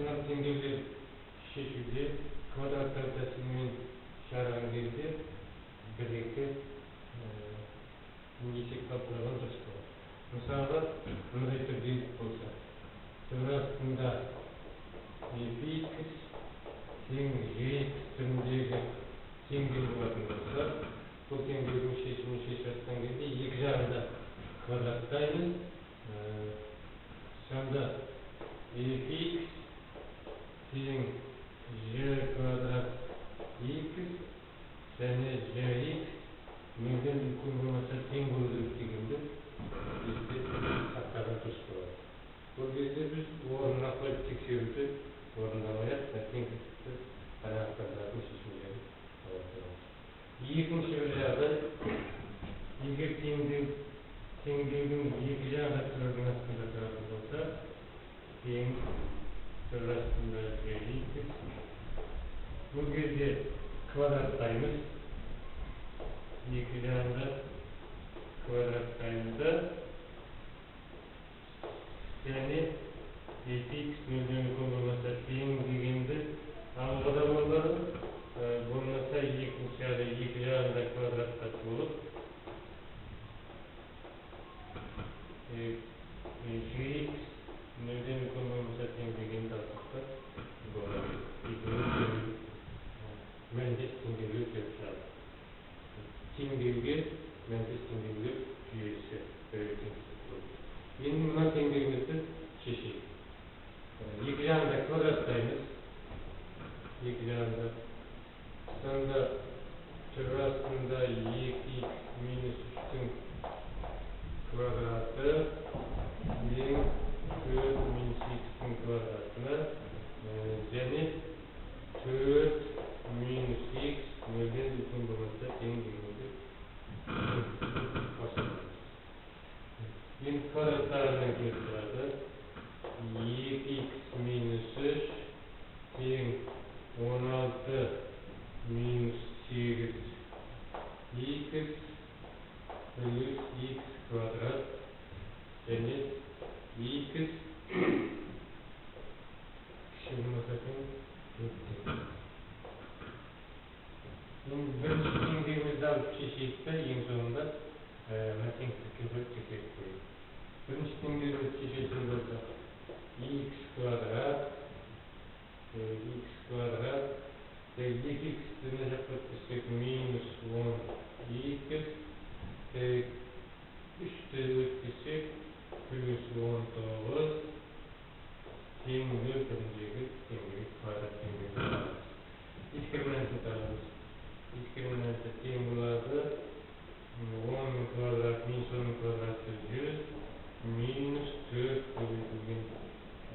Коэффициент теңдеулер шешуде квадраттар тәсілімен шығарған кезде бір-екі есепке алып қараған дұрыс болады. Мысалға, мындай түрде болса, түбір астында fx тең gx түріндегі теңдеу болатын болса, бұл теңдеудің шешімін шешіп жатқан кезде екі жағында квадраттаймыз. Сонда fx тең g квадрат x және gx нөлден үлкен болмаса тең болу керек дегенді есте сақтаған дұрыс болады. Бұл кезде біз орнына қойып тексеруді орындамай-ақ теңсіздікті қанағаттандыратын шешімдерді ала тұрамыз. Екінші бір жағдай, егер теңдеудің екі жағы түбірдің астында тұратын болса, тең түбір астында gx. Бұл кезде квадраттаймыз. Екі жағында квадраттаймыз да, және fx нөлден үлкен болмаса тең дегенді алуға да болады. Болмаса екінші жағы екі жағында квадратқа толып gx нөлден үлкен болмаса тең дегенді алсақ та болады. Екеуі мәндес теңдеулер келіп шығады. Теңдеуге мәндес теңдеулер жүйесі біреу теңсіздік болды. Енді мына теңдеуімізді шешейік. Екі жағында квадраттаймыз. Екі жағында. Сонда түбір астында 2х минус 3-тің квадраты тең 4 минус х-тің квадратына және 4 минус х нөлден үлкен болмаса тең дегенді қосамыз. Енді квадраттарынан келіп тұрады. 2х минус 3 тең 16 минус 8 х плюс х квадрат және х кіші болмаса тең 4-тен. Енді бірінші теңдеуімізді алып шешейік та, ең соңында мына теңсіздікке қойып тексеріп көрейік. Бірінші теңдеуімізді шешетін болсақ, х квадрат, х квадрат, 2х-ті мына жаққа өткізсек минус 10х, 3-ті өткізсек плюс 19 тең 0 түріндегі теңдеу квадрат теңдеуді аламыз. Дискриминантты аламыз. Дискриминанты тең болады 10 квадрат минус 10 квадраты 100 минус 4 көбейтілген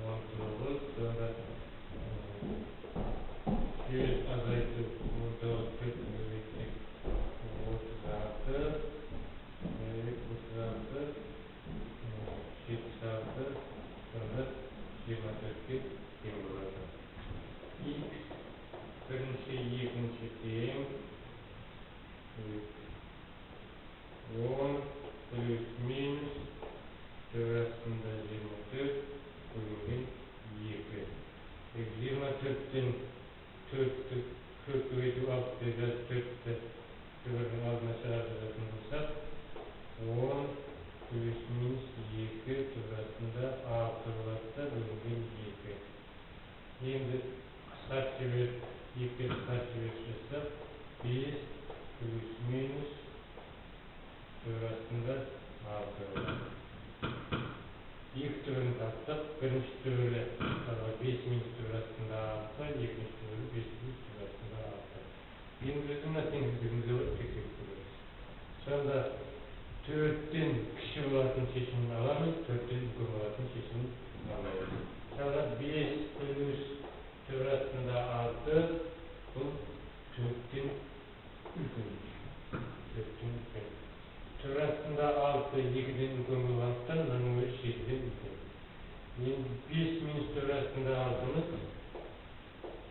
19, сонда 100 азайту 19 4 көбейтсек 36, 36, 76, сонда 24-ке тең болады. Х бірінші, екінші тең 10 плюс минус түбір астында 24 бөлінген 2. 24-тен 4-ті 4 көбейту 6 деп жазып 4-ті түбірдің алдына шығарып жазатын болсақ, 10 плюс минус 2 түбір астында 6 болады да бөлінген 2. Енді қысқартып жіберіп, 2-ге қысқартып жіберіп жазсақ, 5 плюс минус түбір астында 6 болады. Екі түбірін таптық. Бірінші түбірі 5 минус түбір астында 6, екінші түбірі 5 плюс түбір астында 6. Енді біздің мына теңсіздігімізге қойып тексеріп көреміз. Сонда 4-тен кіші болатын шешімін аламыз, 4-тен үлкен болатын шешімін алмаймыз. Сонда 5 плюс түбір астында 6 бұл 4-тен үлкен. 4-тен үлкен. Түбір астында 6 2-ден үлкен болғандықтан мынаның өзі 7-ден үлкен. Енді 5 минус түбір астында 6-мыз.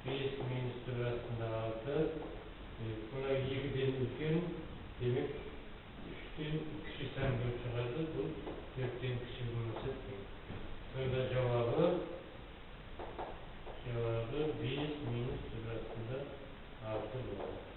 5 минус түбір астында 6. Мына 2-ден үлкен, демек 3-тен кіші сан болып шығады. Бұл 4-тен кіші болмаса тең. Сонда жауабы Болады 5 минус түбір астында 6 болады.